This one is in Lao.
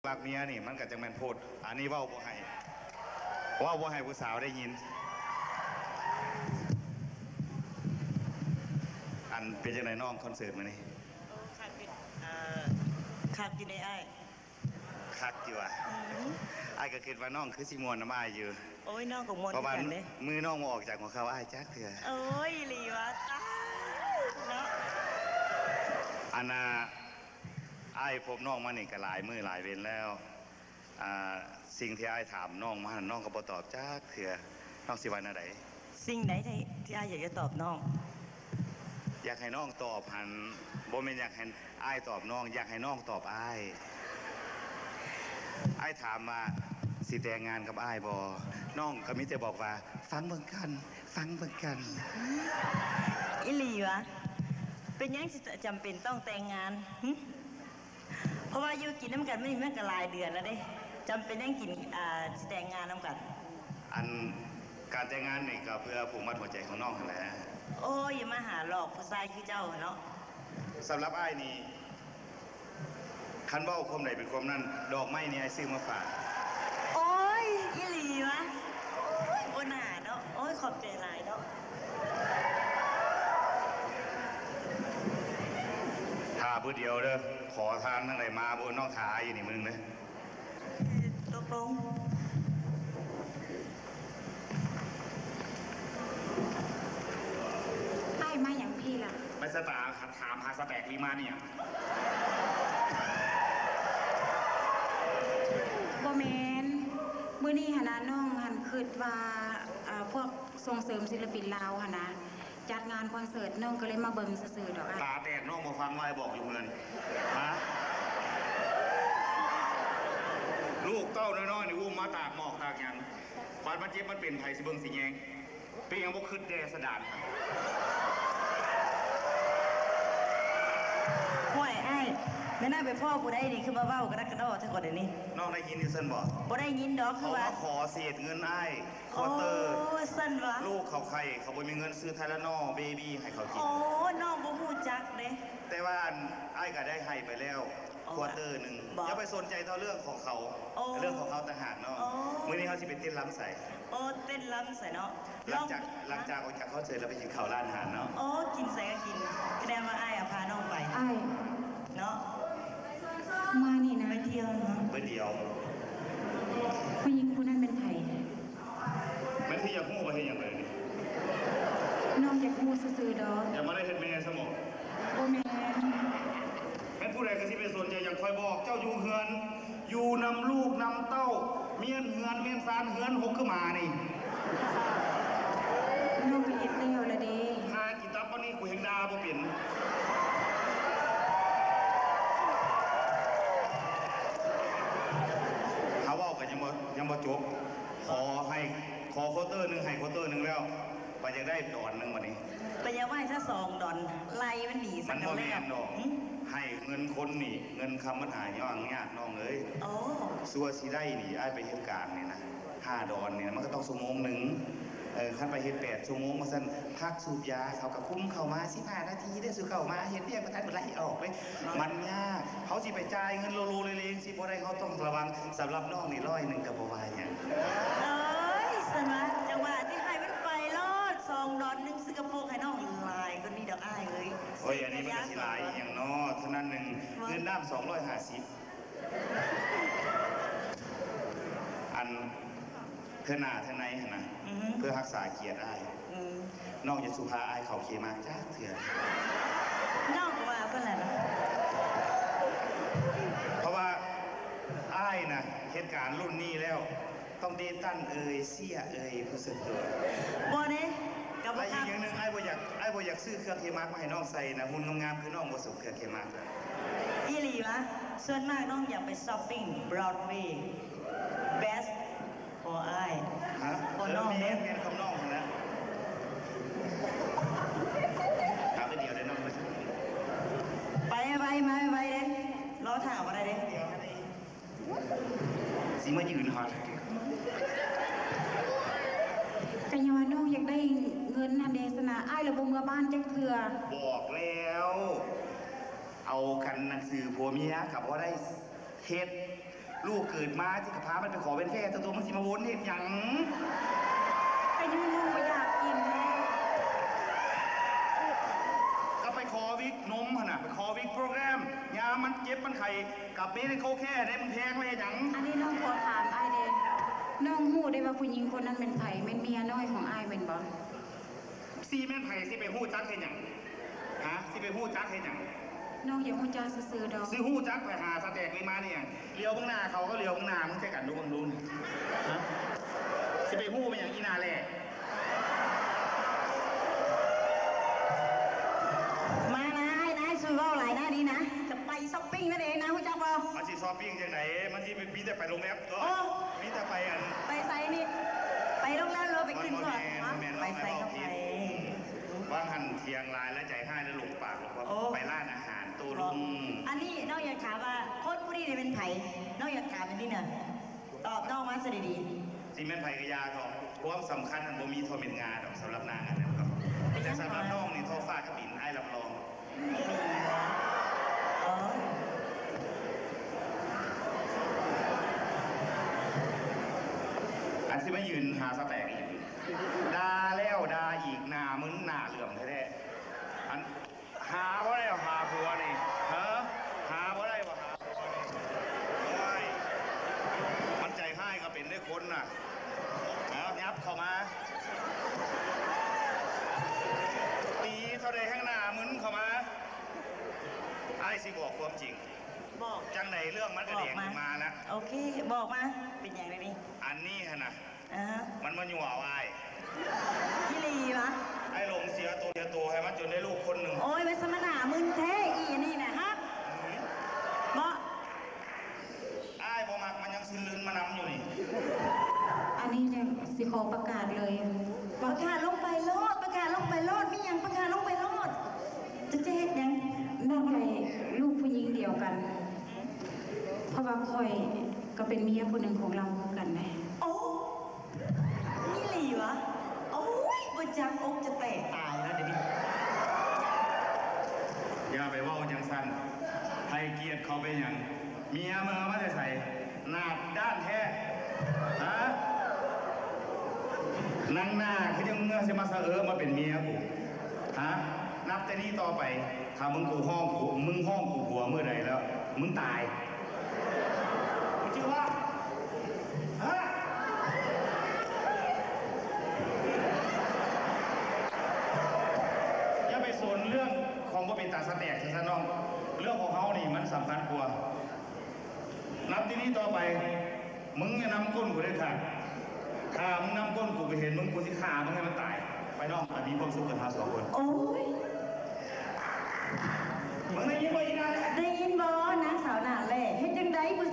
ຮັກເມຍນີ້ ມັນກໍຈັ່ງແມ່ນໂພດ. ອັນນີ້ເວົ້າບໍ່ໃຫ້ ເວົ້າບໍ່ໃຫ້ຜູ້ສາວໄດ້ຍິນ. ອັນເປັນຈັ່ງໃດນ້ອງ ຄອນເສີດມື້ນີ້? ໂອ້ ຄັກຢູ່ ເອີ ຄັກຢູ່ເດອ້າຍ. ຄັກຢູ່ຫວາ? ອືມ ອ້າຍກໍຄິດວ່ານ້ອງຄືຊິມ່ວນນຳອ້າຍຢູ່. ໂອ້ຍ ນ້ອງກໍມ່ວນ ເພາະວ່າ ຄືກັນເດ້ ມືນ້ອງບໍ່ອອກຈາກຫົວເຂົ່າອ້າຍຈັກເທື່ອ. ໂອ້ຍ ອີ່ຫຼີຫວາ? ຕາຍເນາະ. ອັນນ່າ ອ້າຍພົບນ້ອງມານີ້ກໍຫຼາຍມື້ຫຼາຍເວັນແລ້ວ. ອ່າ ສິ່ງທີ່ອ້າຍຖາມນ້ອງມານັ້ນ ນ້ອງກໍບໍ່ຕອບຈັກເທື່ອ. ນ້ອງຊິວ່າແນວໃດ? ສິ່ງໃດທີ່ ທີ່ອ້າຍຢາກຈະຕອບນ້ອງ? ຢາກໃຫ້ນ້ອງຕອບຫັ້ນ ບໍ່ແມ່ນຢາກໃຫ້ອ້າຍຕອບນ້ອງ, ຢາກໃຫ້ນ້ອງຕອບອ້າຍ. ອ້າຍຖາມວ່າ ຊິແຕ່ງງານກັບອ້າຍບໍ່? ນ້ອງກໍມີແຕ່ບອກວ່າ ຟັງເບິ່ງກ່ອນ ຟັງເບິ່ງກ່ອນ. ອີ່ຫຼີຫວາ? ເປັນຫຍັງຊິຈຳເປັນຕ້ອງແຕ່ງງານ? ຫຶ? ເພາະວ່າຢູ່ກິນນຳກັນມານີ້ມັນກໍຫຼາຍເດືອນແລ້ວເດ້ ຈຳເປັນຫຍັງກິນ ອ່າ ຊິແຕ່ງງານນຳກັນ? ອັນ ການແຕ່ງງານນີ້ກໍເພື່ອຜູກມັດຫົວໃຈຂອງນ້ອງຫັ້ນແຫຼະ. ໂອ້ຍ ຢ່າມາຫາຫຼອກຜູ້ຊາຍຄືເຈົ້າຫັ້ນເນາະ. ສຳລັບອ້າຍນີ້ ຄັນເວົ້າຄວາມໃດເປັນຄວາມນັ້ນ ດອກໄມ້ນີ້ອ້າຍຊື້ມາຝາກ. ໂອ້ຍ ອີ່ຫຼີຫວາ? ໂອ້ຍ ບໍ່ໜ້າເນາະ. ໂອ້ຍ ຂອບໃຈຫຼາຍເນາະ. ຖ້າບຶດດຽວເດີ ຂໍທານທາງໃດມາບໍ່ ນ້ອງຖ້າອ້າຍຢູ່ນີ້ມື້ໜຶ່ງເດີ. ຕົກລົງ. ອ້າຍມາຫຍັງພີ້ລະ? ໄປສະຕາ ຖາມຫາສະແຕັກ ຫຼືມານີ້ຫຍັງ? ບໍ່ແມ່ນ ມື້ນີ້ຫັ້ນນະ ນ້ອງຫັ້ນຄິດວ່າ ເອີ ພວກ ສົ່ງເສີມສິລະປິນລາວຫັ້ນນະ ຈັດງານຄອນເສີດ ນ້ອງກໍເລີຍມາເບິ່ງຊື່ໆດອກ. ຕາແຕກ ນ້ອງບໍ່ຟັງວ່າອ້າຍບອກຢູ່ເຮືອນ ຮະ? ລູກເຕົ້ານ້ອຍໆນີ້ ອຸ້ມມາຕາກໝອກຕາກຫຍັງ ບາດມັນເຈັບມັນເປັນ ໃຜຊິເບິ່ງຊິແຍງ? ເປັນຫຍັງບໍ່ຄິດແດ່ສະດານ? ຫ້ວຍ ອ້າຍ ແມ່ນອ້າຍໄປພໍ້ຜູ້ໃດນີ້ ຄືມາເວົ້າກະດັກກະດໍ້ແທ້ກວ່າດຽວນີ້? ນ້ອງໄດ້ຍິນຢູ່ຊັ້ນບໍ່? ບໍ່ໄດ້ຍິນດອກ ຄືວ່າ ເຂົາມາຂໍເສດເງິນອ້າຍ. ຄວອເຕີ ຊັ້ນຫວາ? ລູກເຂົາໄຂ້ ເຂົາບໍ່ມີເງິນຊື້ໄທລານໍ ເບບີ ໃຫ້ເຂົາກິນ. ໂອ້ ນ້ອງບໍ່ຮູ້ຈັກເດ້. ແຕ່ວ່າ ອັນ ອ້າຍກໍໄດ້ໃຫ້ໄປແລ້ວ ຄວອເຕີໜຶ່ງ. ຢ່າໄປສົນໃຈຕໍ່ເລື່ອງຂອງເຂົາ ເລື່ອງຂອງເຮົາຕ່າງຫາກເນາະ. ມື້ນີ້ເຮົາຊິໄປເຕັ້ນລຳໃສ? ໂອ້ ເຕັ້ນລຳໃສເນາະ? ຫຼັງຈາກ ຫຼັງຈາກອອກຈາກຄອນເສີດແລ້ວ ໄປກິນເຂົ້າຮ້ານອາຫານເນາະ. ໂອ້ ກິນໃສກໍກິນ ສະແດງວ່າອ້າຍອະພານ້ອງໄປ ອ້າຍ ເນາະ. ມານີ້ນະ ໄປທ່ຽວເນາະ ໄປທ່ຽວ. ຜູ້ຍິງຜູ້ນັ້ນແມ່ນໃຜ? ແມ່ນຊິຢາກຮູ້ວ່າເຮັດຫຍັງໄປນີ້? ນ້ອງຢາກຮູ້ຊື່ໆດອກ. ຢ່າມາໄດ້ເຮັດແມ່ຊະໝໍ. ບໍ່ແມ່ນ. ແມ່ນຜູ້ໃດກໍຊິໄປສົນໃຈຫຍັງ? ຂ້ອຍບອກເຈົ້າຢູ່ເຮືອນ ຢູ່ນຳລູກນຳເຕົ້າ ມ້ຽນເຮືອນມ້ຽນຊານ ເຮືອນຮົກຄືໝານີ້. ນ້ອງກໍເຮັດແລ້ວລະເດ້. ຫາກິນ ຕາປານນີ້ກູແຮ່ງດ່າບໍ່ເປັນ. ເຮົາເວົ້າກັນຍັງບໍ່ ຍັງບໍ່ຈົບ. ຂໍໃຫ້ ຂໍຄວາເຕີໜຶ່ງ ໃຫ້ຄວາເຕີໜຶ່ງແລ້ວ ປານຢາກໄດ້ດອນໜຶ່ງບັດນີ້. ປານຢາກໄດ້ຊະສອງດອນ ໄລ່ມັນໜີ ມັນບໍ່ແມ່ນດອກ. ຫຶ? ໃຫ້ເງິນຄົນນີ້ ເງິນຄຳມັນຫາຍາກນ້ອງເອີຍ. ໂອ້ ຊົ່ວຊິໄດ້ນີ້ ອ້າຍໄປເຮັດການນີ້ນະ ຫ້າດອນນີ້ນະ ມັນກໍຕ້ອງຊົ່ວໂມງໜຶ່ງ. ເອີ ຄັນໄປເຮັດແປດຊົ່ວໂມງວ່າຊັ້ນ ພັກສູບຢາ ເຂົາກໍຄຸມເຂົ້າມາສິບຫ້ານາທີເດີ້ ສູ່ເຂົ້າມາເຮັດວຽກບໍ່ທັນໄລ່ອອກເລີຍ. ມັນຍາກ ເຮົາຊິໄປຈ່າຍເງິນໂລໆເລໆ ຊິບໍ່ໄດ້ ເຮົາຕ້ອງລະວັງ. ສຳລັບນ້ອງນີ້ ຮ້ອຍໜຶ່ງກໍບໍ່ວ່າຫຍັງ. ເອີຍ ຊັ້ນຫວາ? ຈັ່ງຫວະທີ່ໃຫ້ມັນໄປໂລດ ສອງດອນໜຶ່ງ ຊື້ກະໂປງໃຫ້ນ້ອງຫຼາຍກວ່ານີ້ດອກອ້າຍເອີຍ. ໂອ້ຍ ອັນນີ້ມັນກໍຊິຫຼາຍອີ່ຫຍັງເນາະ ເທົ່ານັ້ນໜຶ່ງ ເງິນນ້ຳສອງຮ້ອຍຫ້າສິບ. ອັນ ເທື່ອໜ້າເທື່ອໃນຫັ້ນນະ ອືຮຶ ເພື່ອຮັກສາກຽດອ້າຍ ອືມ ນ້ອງຢ່າສູ່ພາອ້າຍເຂົ້າເຄມາກຈັກເທື່ອ. ນ້ອງກໍວ່າຊັ້ນແຫຼະເນາະ. ເພາະວ່າອ້າຍນະ ເຮັດການລຸ້ນນີ້ແລ້ວ ຕ້ອງເດຕັນເອີຍ ເຊຍເອີຍ ຜູ້ສ່ວນຕົວ. ບໍ່ເດ້ ກໍບໍ່ ແລະ ອີກຢ່າງໜຶ່ງ ອ້າຍບໍ່ຢາກ ອ້າຍບໍ່ຢາກຊື້ເຄື່ອງເຄມາກມາໃຫ້ນ້ອງໃສ່ນະ ຫຸ່ນງາມໆຄືນ້ອງບໍ່ສົມເຄື່ອງເຄມາກ. ອີ່ຫຼີຫວາ? ສ່ວນມາກນ້ອງຢາກໄປຊັອບປິງ Broadway Best for ອ້າຍ ຮະ? ເອີ ນ້ອງເດ້ ແມ່ນ ແມ່ນຄຳນ້ອງຫັ້ນແຫຼະ. ຖາມໄປດຽວເດ້ນ້ອງ ໄປໄວມາໄວເດ້ ລໍຖ້າບໍ່ໄດ້ເດ້. ຊິມາຢືນຮອດ ກະຍ້ອນນ້ອງຢາກໄດ້ເງິນຫັ້ນເດ ຊັ້ນນະ ອ້າຍລະບໍ່ເມືອບ້ານຈັກເທື່ອ. ບອກແລ້ວ ເອົາກັນໜັງສືຜົວເມຍກະບໍ່ໄດ້ເຮັດ ລູກເກີດມາຊິກະພາມັນໄປຂໍແວ່ນແຟຕົວໂຕ ມັນຊິມາວົນເຮັດຫຍັງ? ກະຍ້ອນລູກບໍ່ຢາກກິນແຫຼະ. ກະໄປຂໍວິກນົມຫັ້ນນະ ໄປຂໍວິກໂປຣແກຣມ ຍາມມັນເຈັບມັນໄຂ້ ກັບເມດິຄໍແຄເດ້ ມຶງແພງໄວ້ເຮັດຫຍັງ? ອັນນີ້ນ້ອງຂໍຖາມອ້າຍແດ່ ນ້ອງຮູ້ໄດ້ວ່າຜູ້ຍິງຄົນນັ້ນແມ່ນໃຜ? ແມ່ນເມຍນ້ອຍຂອງອ້າຍແມ່ນບໍ່? ຊິແມ່ນໃຜ ຊິໄປຮູ້ຈັກເຮັດຫຍັງ? ຮະ ຊິໄປຮູ້ຈັກເຮັດຫຍັງ? ນ້ອງຢາກຮູ້ຈັກຊື່ໆດອກ. ຊິຮູ້ຈັກໃຜ? ຫາສະແຕັກນີ້ມານີ້ຫຍັງ? ຫຼຽວເບິ່ງໜ້າເຂົາ ເຂົາຫຼຽວເບິ່ງໜ້າມຶງໃສ່ກັນດູ ເບິ່ງດູ ຮະ ຊິໄປຮູ້ແມ່ນຫຍັງ ອີ່ໜ້າແຫຼ້. ມານະ ອ້າຍນະ ຊຸຍເວົ້າຫຼາຍນະ ນີ້ນະ ຈະໄປຊັອບປິງນັ້ນເອງນະ ຮູ້ຈັກບໍ່? ມັນຊິຊັອບປິງຈັ່ງໃດ? ມັນຊິມີແຕ່ໄປໂຮງແຮມຕົວະ. ໂອ້ ມີແຕ່ໄປອັນ ໄປໃສນີ້? ໄປໂຮງແຮມ ຫຼືວ່າໄປຂຶ້ນສວນ? ບໍ່ແມ່ນ ບໍ່ແມ່ນ ໄປໃສກໍໄປ. ວ່າຫັ້ນຖຽງຫຼາຍແລ້ວໃຈຮ້າຍແລ້ວຫຼົງປາກ ວ່າ ໂອ້ ໄປຮ້ານອາຫານໂຕລຸງ. ອັນນີ້ນ້ອງຢາກຖາມວ່າ ຄົນຜູ້ນີ້ນີ້ແມ່ນໃຜ? ນ້ອງຢາກຖາມອັນນີ້ນະ ຕອບນ້ອງມາຊະດີໆ. ຊິແມ່ນໃຜກະຢ່າເຖາະ ຄວາມສຳຄັນຫັ້ນບໍ່ມີທໍ່ເມັດງາດອກ ສຳລັບນາງອັນນັ້ນເນາະ. ແຕ່ສຳລັບນ້ອງນີ້ ທ້ອງຟ້າກະບິນ ອ້າຍຮັບຮອງ. ອັນຊິມາຢືນຫາສະແຕັກອີກ ດ່າແລ້ວດ່າອີກ ໜ້າມຶນໜ້າເຫຼື່ອມແທ້ໆ. ອັນ ຫາບໍ່ໄດ້ຫາຜົວນີ້ ເອີ ຫາບໍ່ໄດ້ວ່າຫາຜົວນີ້. ໂອ້ຍ ມັນໃຈຮ້າຍກະເປັນເດ້ຄົນນະ. ເອົາ ຫຍັບເຂົ້າມາ ຕີເທົ່າໃດແຮ່ງໜ້າມຶນເຂົ້າມາ. ອ້າຍຊິບອກຄວາມຈິງ. ບອກ ຈັ່ງໃດເລື່ອງມັນກະແດງຂຶ້ນມາລະ. ໂອເຄ ບອກມາ ເປັນຫຍັງດຽວນີ້? ອັນນີ້ຫັ້ນນະ ອ່າ ມັນມາຍົວເອົາອ້າຍ. ອີ່ຫຼີວະ? ອ້າຍຫຼົງເສຍໂຕ ເສຍໂຕໃຫ້ມັນຈົນໄດ້ລູກຄົນໜຶ່ງ. ໂອ້ຍ ມັນສະມາໜ້າມຶນແທ້ ອີ່ອັນນີ້ນະ ຮະ ເນາະ. ອ້າຍບໍ່ມັກ ມັນຍັງຊຶນລືນມານຳຢູ່ນີ້. ອັນນີ້ນະ ຊິຂໍປະກາດເລີຍ. ປະກາດລົງໄປໂລດ ປະກາດລົງໄປໂລດ ມີຫຍັງປະກາດລົງໄປໂລດ. ຈະ ຈະເຮັດຫຍັງ? ນ້ອງໄດ້ລູກຜູ້ຍິງດຽວກັນ ເພາະວ່າຂ້ອຍກະເປັນເມຍຜູ້ໜຶ່ງຂອງລາວຄືກັນເດ້. ໂອ້ ອີ່ຫຼີວະ? ໂອ້ຍ ບໍ່ຈັກອົກຈະແຕກຕາຍລະດຽວນີ້. ຢ່າໄປເວົ້າຈັ່ງຊັ້ນ ໃຫ້ກຽດເຂົາໄປຫຍັງ? ເມຍມຶງເອົາມາແຕ່ໃສ? ໜ້າດ້ານແທ້ ຮະ? ໜັງໜ້າຄືຈັ່ງມຶງຊິມາສະເອີມາເປັນເມຍກູ ຮະ? ນັບແຕ່ນີ້ຕໍ່ໄປ ຖ້າມຶງກູຮ້ອງກູ ມຶງຮ້ອງກູຜົວມື້ໃດແລ້ວ ມຶງຕາຍ. ຢ່າໄປສົນເລື່ອງຂອງບໍ່ເປັນຕາສະແຕກຊັ້ນຊະນ້ອງ ເລື່ອງຂອງເຮົານີ້ມັນສຳຄັນກວ່າ. ນັບແຕ່ນີ້ຕໍ່ໄປ ມຶງຢ່ານຳກົ້ນກູເດັດຂາດ. ຖ້າມຶງນຳກົ້ນກູ ກູເຫັນມຶງ ກູຊິຂ້າມຶງໃຫ້ມັນຕາຍ. ໄປນ້ອງ ໄປມີຄວາມສຸກກັນເຮົາສອງຄົນ. ໂອ້ຍ ມຶງໄດ້ຍິນບໍ່ອີ່ນາງ? ໄດ້ຍິນບໍ່ ນາງສາວໜ້າແຫຼ້? ເຮັດຈັ່ງໃດຜູ້